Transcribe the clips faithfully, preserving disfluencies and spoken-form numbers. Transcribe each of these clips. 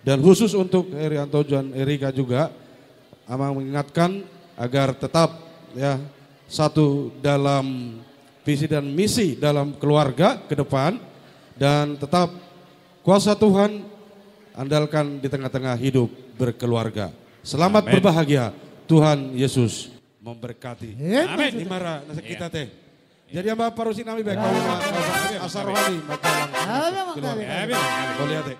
Dan khusus untuk Herianto dan Erika juga, Amang mengingatkan agar tetap, ya, satu dalam visi dan misi dalam keluarga ke depan, dan tetap kuasa Tuhan andalkan di tengah-tengah hidup berkeluarga. Selamat Amin. Berbahagia. Tuhan Yesus memberkati. Amin. Amin. Ima ra na sahat hita te. Jadi, amba parusik nami, baik, Amin. Asa rohani, Amin. Maka Amin. Keluarga. Amin. Kau lihat, eh.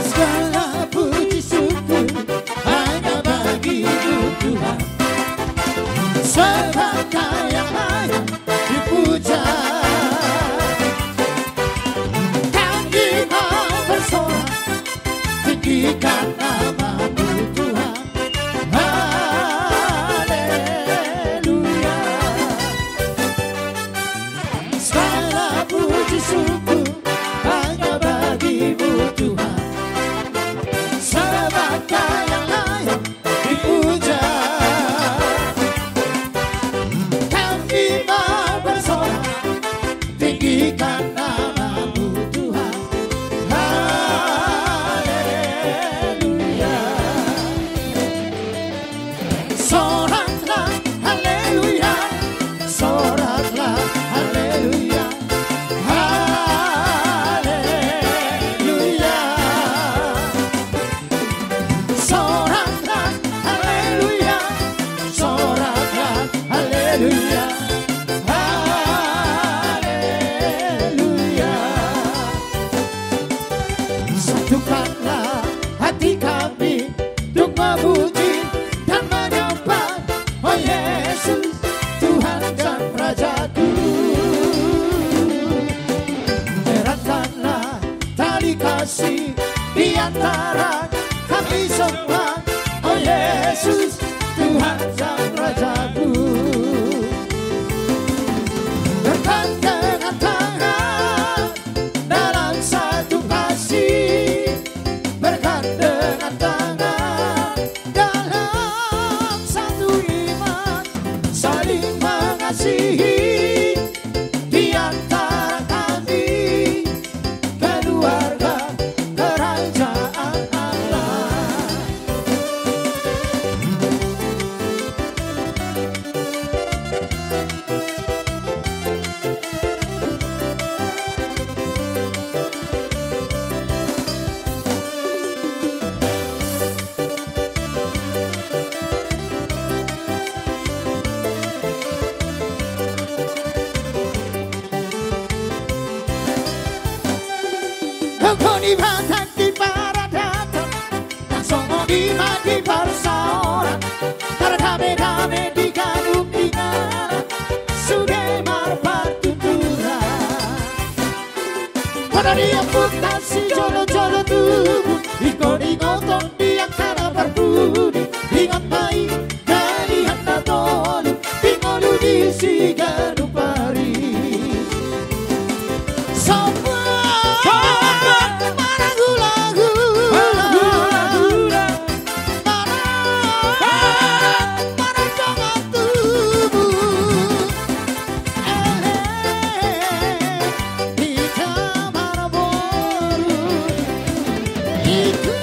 Segala puji syukur hanya bagi-Mu, Tuhan. Sebab Kau yang layak dipuja. Kami mau bersorak, tinggikan nama-Mu, Tuhan. Haleluya. Segala puji syukur hanya bagi-Mu, Tuhan. Sebab Kau yang layak dipuja. Kami mau bersorak, tinggikan nama-Mu, Tuhan. Haleluya. Soraklah, haleluya. Soraklah, haleluya. Haleluya. Soraklah, haleluya. Soraklah, haleluya. Haleluya. Satukanlah hati kami untuk memuji dan menyembah, oh Yesus, Tuhan dan Rajaku. Eratkanlah tali kasih di antara kami semua, oh Yesus, Tuhan dan Rajaku. Bergandengan tangan dalam satu kasih, bergandengan tangan dalam satu iman, saling mengasihi di antara kami, keluarga kerajaan Allah. Dongkon ni batang di paradatan, na songon i ma di parsaoran. Tardamedame di ganup inganan, sude marpartuturan. Pada di amputan sijolojolo tubu, ingkon ingoton di angka na parpudi. Ingot ma i, dalihan na tolu, di ngolu di siganup ari. Sombong, sombong, marangula-ngula, marangula-ngula, marang, marang dongan tubu. Ehe, hita marboru. Hita,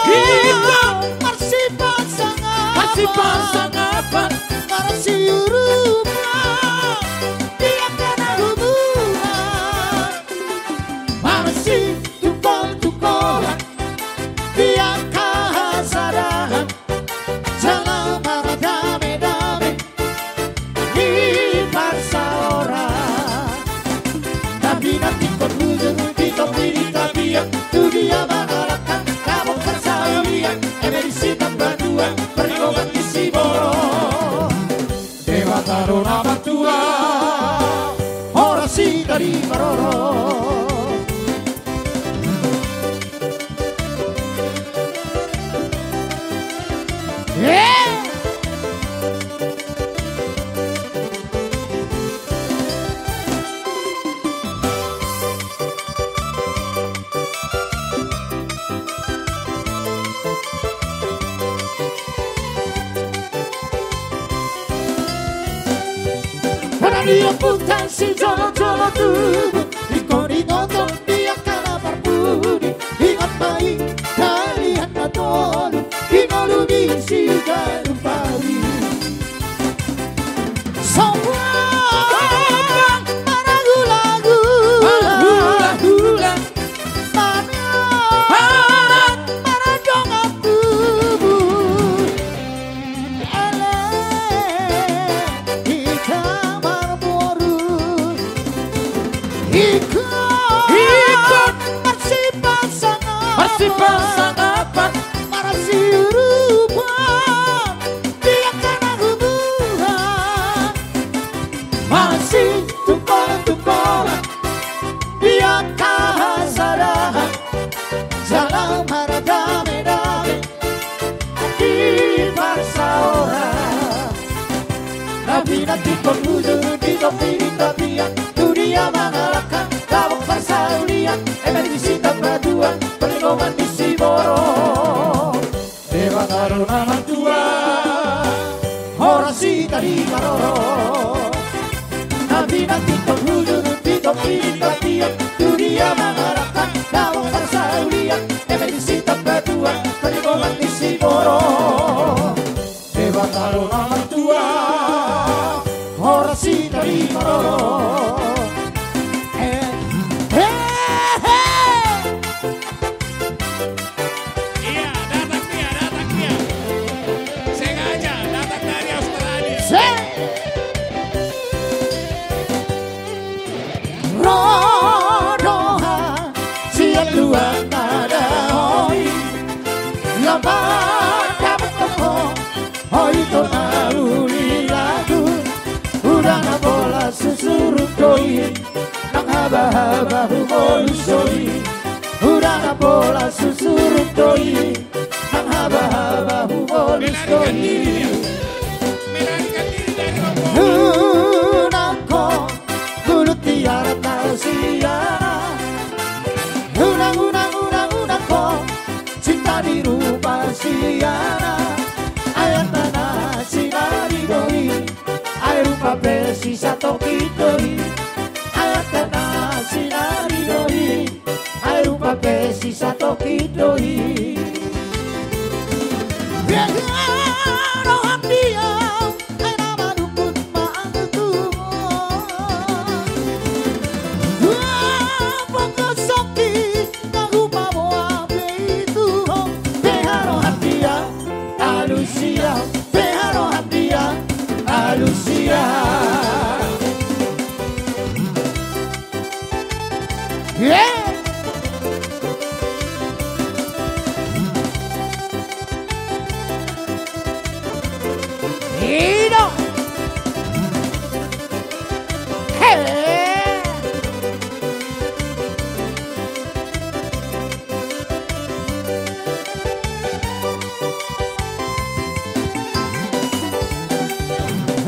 hita, marsipasangapan, marsipasangapan, marsiurupan di angka na rumuan, marsitungkoltungkolan di angka hasadahan. Jala mardamedame di parsaoran. Tapi nanti kau bujur di topi di tapian, tu dia mangalangkang kabong parsaulian. Eme disi tambatuan, parlinggoman disi bo Di ompunta sijolo-jolo tubu, ingkon ingoton di angka na parpudi. Ingot ma i, haliang na tolu, di ngolu ni si Galup Ari. Sombong, maragulagu, maragulagu. Mara-, marandongan tubu. Ele, hita marboru. Ingkon, ingkon marsipasangap, marsipasangap, marsiurupan di angka na humuan. Masitungkol-tungkolan di angka hasadahan, jala mardame-dame di parsaoran. Na pinantikhon hujur di topi ni tapian, tu dia mangalangka dapot parsaulian, eme disi tambatuan, parlinggoman ni siborok. Debata do na martua, horas hita di parorot. Na pinantikhon hujur di topi ni tapian, tu dia mangalangka dapot parsaulian, eme disi tambatuan, parlinggoman ni siborok. Debata do na martua, horas hita di parorot. Eh, eh, eh. Iya, datang dia, datang dia. Sengaja datang dari Australia. Se-, ro do hasian luat na daohi, lam pandapot ho, ho ito na uli lagu. Uda na pola susuruk do i, nang haba-haba hubolus do i. Uda na pola susuruk do i, nang haba-haba hubolus do i. Melarikan diri dari rombongan. Unang ho, gulut di arta siana. Unang, unang, unang, unang ho, cinta di rupa siana. Ai arta na sinari do i, ai rupa pe sisatongkin do i. Ai arta na sinari do i, ai rupa pe sisatongkin do i. Beha roham dia, ai na manungkun ma ahu tu ho. Dua ponggo songki, na hupaboa be i tu ho. Beha roham dia, alusia, beha roham dia, alusia. Yeah! Ido! He!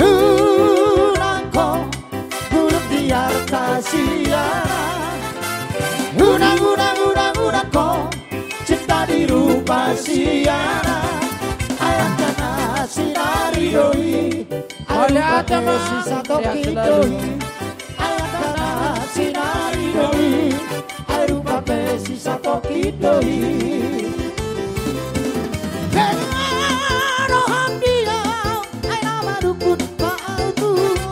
Unang ho, gulut di arta siana. Unang, unang, unang, unang ho, cinta di rupa siana. Ai arta na sinari do i, ai rupa pe sisatongkin do i. Ai arta na sinari do i, ai rupa pe sisatongkin do i. Beha roham dia, ai na manungkun ma ahu tu ho.